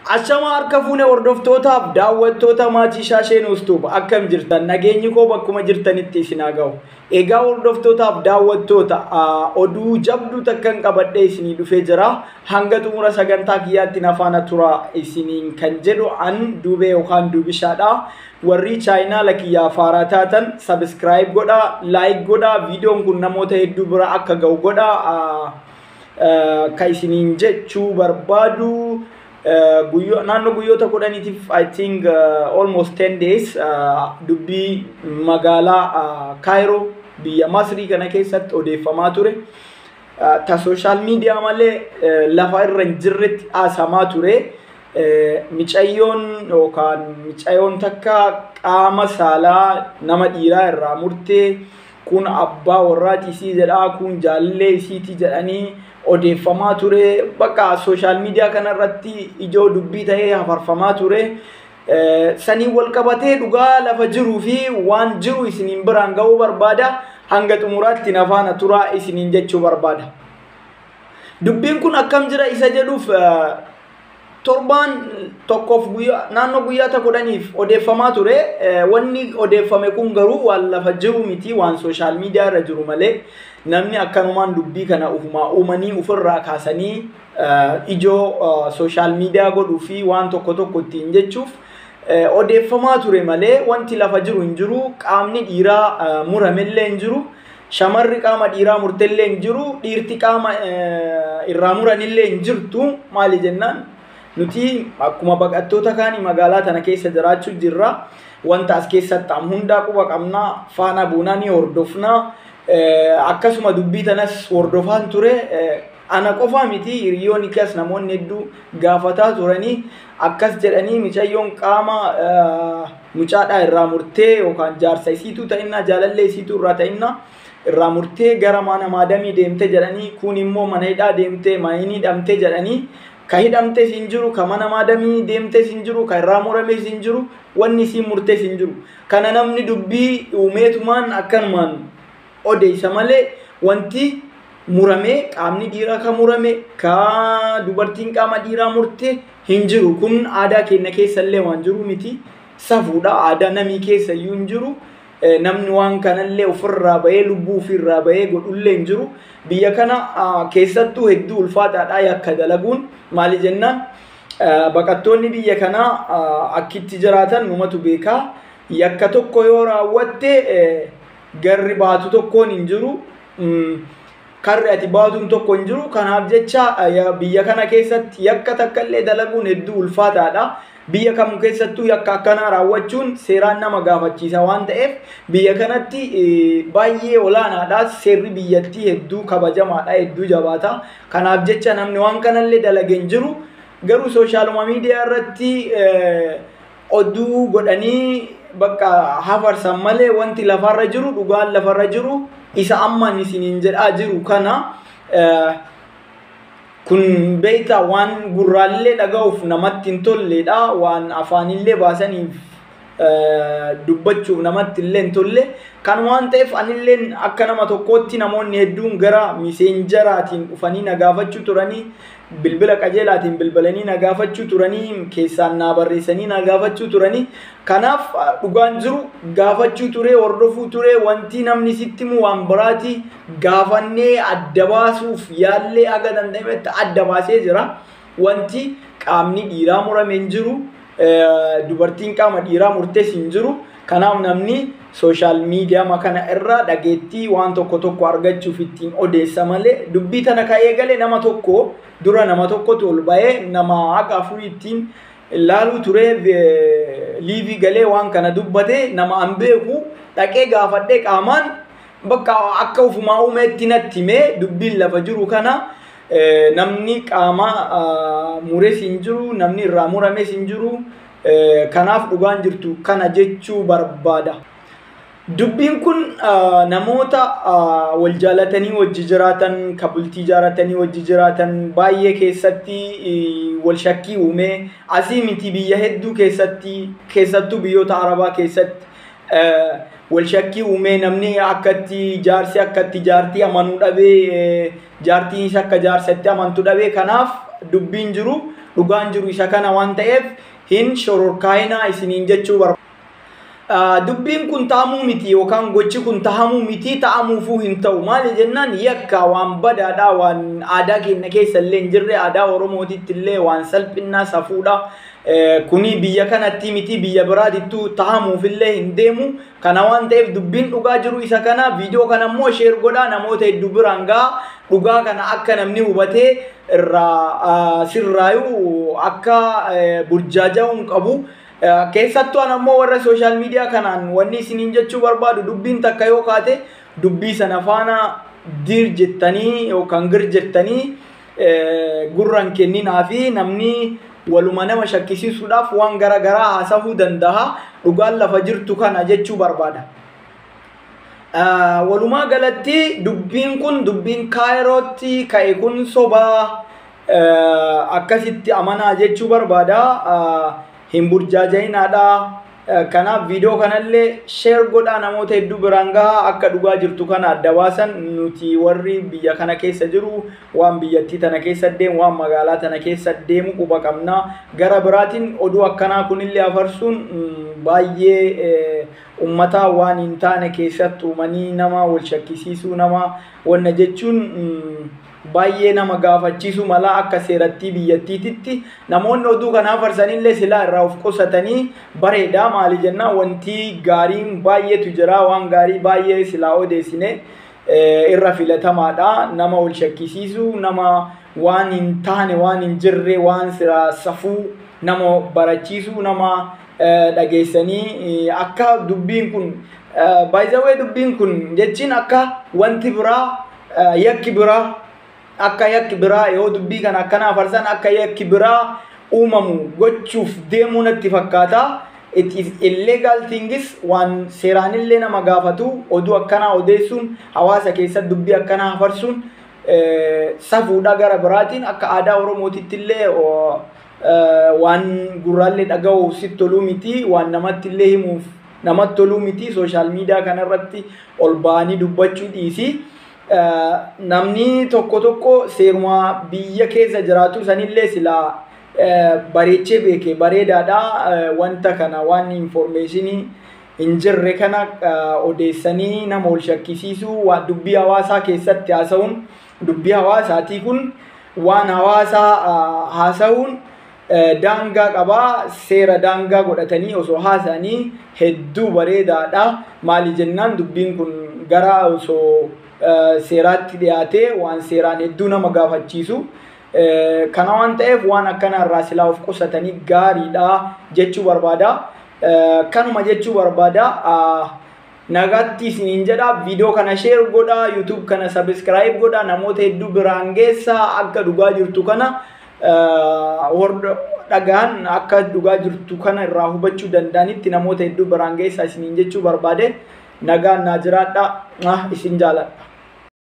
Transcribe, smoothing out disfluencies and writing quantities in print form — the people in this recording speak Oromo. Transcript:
Ashama harka fuune hordoftootaaf daawwattoota maatii Shaashee Nuustuub, akkam jirtan? Nageenyi koo bakkuma jirtanitti isin haa ga'u. Egaa hordoftootaaf daawwattoota, oduu jabduu takkan qabadhee isinii dhufee jira. Hanga xumura sagantaa kiyyaatti na faana tura isiniin kan jedhu an Duubee yookaan Duubishaadha. Warri chaayinaala kiyyaa faaraa taatan subscribe godhaa, like godhaa, viidiyoon kun namoota hedduu bira akka ga'u godhaa. Ka isiniin jechuu barbaadu, naannoo guyyoota 10tiif, I think almost 10 days, dubbii magaalaa Kaayiroo biyya Masrii kana keessatti odeeffamaa ture. Ta social media malee lafa irra hin jirretti haasamaa ture. Micayyoon yookaan micayyoon takka qaama saalaa nama dhiiraa irraa murtee, kun abbaa warraati isii jedhaa, kun jaalallee isiiti jedhanii odeeffamaa ture. Bakka social media kanarratti ijoo dubbii ta'ee hafarfamaa ture. Saniin wal qabatee dhugaa lafa jiruu fi waan jiru isiniin biraan ga'uu barbaada. Hanga xumuraatti na faana turaa isiniin jechuu barbaada. Dubbiin kun akkam jira isa jedhuuf, torbaan tokkoof guyyaa naannoo guyyaa 10f odeeffamaa ture. Wanni odeeffame kun garuu waan lafa jiru miti, waan social media irra jiru malee, namni akkanumaan dubbii kana ufumaa uumanii ofirraa kaasanii ijoo social media godhuu fi waan tokko tokko ittiin jechuuf odeeffamaa ture malee wanti lafa jiru hin jiru. Qaamni dhiiraa muramellee hin jiru. Shamarri qaama dhiiraa murtellee hin jiru. Dhiirti qaama irraa muranillee hin jirtu. Maali jennaan, nuti akkuma baqattoota kaanii magaalaa tana keessa jiraachuu jirra. Wanta as keessatti ta'an hundaa quba qabnaa, faana buunaa ni hordofnaa. Akkasuma dubbii tanas hordofaan ture. Ana qofaa miti, hiriyoonni kees namoonni hedduu gaafataa turanii, akkas jedhanii micayyoon qaama mucaadhaa irraa murtee yookaan jaarsa isiituu ta'innaa, jaalallee isiituu irraa ta'innaa, irraa murtee gara mana maadamii deemte jedhanii, kun immoo mana hidhaa deemte, mana hidhamte jedhanii. Ka hidhamtes hin jiru, ka mana maadamii deemtes hin jiru, ka irraa murames hin jiru, wanni isiin murtes hin jiru. Kana namni dubbii uumeetumaan akkanumaan odeessa malee wanti muramee, qaamni dhiiraa ka murame, ka dubartiin qaama dhiiraa murte hin jiru. Kun aadaa keenya keessa illee waan jiru miti. Safuudha, aadaa namii keessa iyyuu hin jiru. Namni waan kanallee ofirraa bahee, lubbuu ofirraa bahee godhullee hin jiru. Biyya kana keessattuu hedduu ulfaataadha yakka dalaguun. Maali jennaan, baqattoonni biyya kanaa akkitti jiraatan numatu beekaa. Yakka tokko yoo raawwatte garri baatu tokkoon hin jiru. Karri ati baatuun tokko hin jiru. Kanaaf jecha biyya kana keessatti yakka takka illee dalaguun hedduu ulfaataadha. Biyya kamuu keessattuu yakka akkanaa raawwachuun seeraan nama gaafachiisa waan ta'eef biyya kanatti baay'ee olaanaadha. Seerri biyyattii hedduu kabajamaadha, hedduu jabaata. Kanaaf jecha namni waan kanallee dalage hin jiru. Garuu social media irratti oduu godhanii bakka hafarsan malee wanti lafarra jiru, dhugaan lafarra jiru isa ammaan isiniin jedhaa jiru kana. Kun beektaa, waan gurraallee dhaga'uuf namatti hin tolledha, waan afaanillee baasaniif dubbachuuf namatti illee hin tolle. Kan waan ta'eef anilleen akka nama tokkootti namoonni hedduun gara Messengeraatiin dhufanii na gaafachuu turanii, bilbila qajeelaatiin bilbilanii na gaafachuu turanii, keessaan naa barreessanii na gaafachuu turanii. Kanaaf dhugaan jiru gaafachuu ture, hordofuu ture. Wanti namni sitti himu waan biraati. Gaafannee adda baasuuf yaallee haga danda'ametti adda baasee jira. Wanti qaamni dhiiraa murame hin jiru, dubartiin qaama dhiiraa murtes hin jiru. Kanaaf namni social media kana irraa dhageettii waan tokko tokko argachuuf ittiin odeessa malee, dubbii tana ka eegale nama tokko dura, nama tokkotu ol ba'ee nama haga afurii ittiin laaluu ture, live galee waan kana dubbate. Nama an beeku dhaqee gaafadhee, qaamaan bakka akka ufumaa uumeetti natti himee, dubbiin lafa jiru kana, namni qaama mures hin jiru, namni irraa murames hin jiru. Kanaaf dhugaan jirtu kana jechuu barbaada. Dubbiin kun namoota wal jaalatanii wajji jiraatan, ka bultii jaaratanii wajji jiraatan baay'ee keessatti wal shakkii uume. Asii miti, biyya hedduu keessatti, keessattuu biyyoota Arabaa keessatti wal shakkii uume. Namni akkatti jaarsi akkatti jaartii amanuu dhabee, jaartiinis akka jaarsatti amantu dhabee, kanaaf Dubbiin jiru, dhugaan jiru isa kana waan ta'eef hin shororkaayinaa isiniin jechuu barbaada. Dubbiin kun ta'amuu miti yookaan gochi kun ta'amuu miti, ta'amuufuu hin ta'u. Maali jennaan, yakka, waan badaadha, waan aadaa keenya keessa illee hin jirre, aadaa Oromootitti illee waan salphinnaa, safuudha. Kuni biyya kanatti miti, biyya biraatittuu ta'amuuf illee hin deemu. Kana waan ta'eef dubbiin dhugaa jiru isa kana. Viidiyoo kana immoo share godhaa, namoota hedduu biraan gahaa. Dhugaa kana akka namni hubatee irraa sirraayuu akka burjaaja'uu hin qabu. Keessattuu an ammoo warra social media kanaan wanni isiniin jechuu barbaadu, dubbiin takka yoo kaate dubbii sana faana diir jettanii yookaan gir jettanii gurran kenninaa fi namni waluma nama shakkisiisuudhaaf waan gara garaa haasa'uu danda'a. Dhugaan lafa jirtu kana jechuu barbaada. Walumaa galatti dubbiin kun, dubbiin Kaayirootti ka'e kun sobaa, akkasitti amanaa jechuu barbaada. Hin burjaaja'inaadha. Kanaaf viidiyoo kanallee share godhaa, namoota hedduu biraan gahaa, akka dhugaa jirtu kana adda baasan. Nuti warri biyya kana keessa jiru waan biyyattii tana keessa deemu, waan magaalaa tana keessa deemu quba qabna. Gara biraatiin oduu akkanaa kunillee afarsuun baay'ee ummata waan hin taane keessatti uumanii nama wal shakkisiisuu, nama wanna jechuun baay'ee nama gaafachiisu mala. Akka seerattii biyyattiititti namoonni oduu kana afarsanillee silaa irraa of qusatanii bareeda. Maali jennaan, wanti gaariin baay'eetu jira, waan gaarii baay'ee silaa odeessine irra filatamaadha. Nama wal shakkisiisu, nama waan hin taane, waan hin jirre, waan sira safuu nama barachiisu, nama dhageessanii akka dubbiin kun, by the way, dubbiin kun jechiin akka wanti biraa, yakki biraa, akka yakki biraa yoo dubbii kana akkana afarsan akka yakki biraa uumamu gochuuf deemuu natti fakkaata. It is illegal things, waan seeraanillee nama gaafatu. Oduu akkanaa odeessuun, hawaasa keessatti dubbii akkanaa afarsuun safuudha. Gara biraatiin akka aadaa Oromootitti illee waan gurraallee dhaga'uuf sitti toluu miti, waan namatti illee himuuf namatti toluu miti. Social media kanarratti ol ba'anii dubbachuu dhiisi. Namni tokko tokko seeruma biyya keessa jiraatu sanillee silaa bareechee beeke bareedaadha. Wanta kana, waan information hin jirre kana odeessanii nama ol shakkisiisuu, waan dubbii hawaasaa keessatti haasa'uun, dubbii hawaasaatii kun, waan hawaasaa haasa'uun daangaa qabaa. Seera daangaa godhatanii osoo haasa'anii hedduu bareedaadha. Maali jennaan, dubbiin kun gara osoo seeraatti dhiyaatee waan seeraan hedduu nama gaafachiisu. Kana waan ta'eef waan akkana irraa silaa of qusatanii gaariidha jechuu barbaada. Kanuma jechuu barbaada. Nagaatti isiniin jedha. Viidiyoo kana share godha, YouTube kana subscribe godha, namoota hedduu biraan geessa, akka dhugaa jirtu kana dhagaan, akka dhugaa jirtu kana irraa hubachuu danda'anitti namoota hedduu biraan geessa isiniin jechuu barbaade. Nagaan naa jiraadha. Isin jaaladha.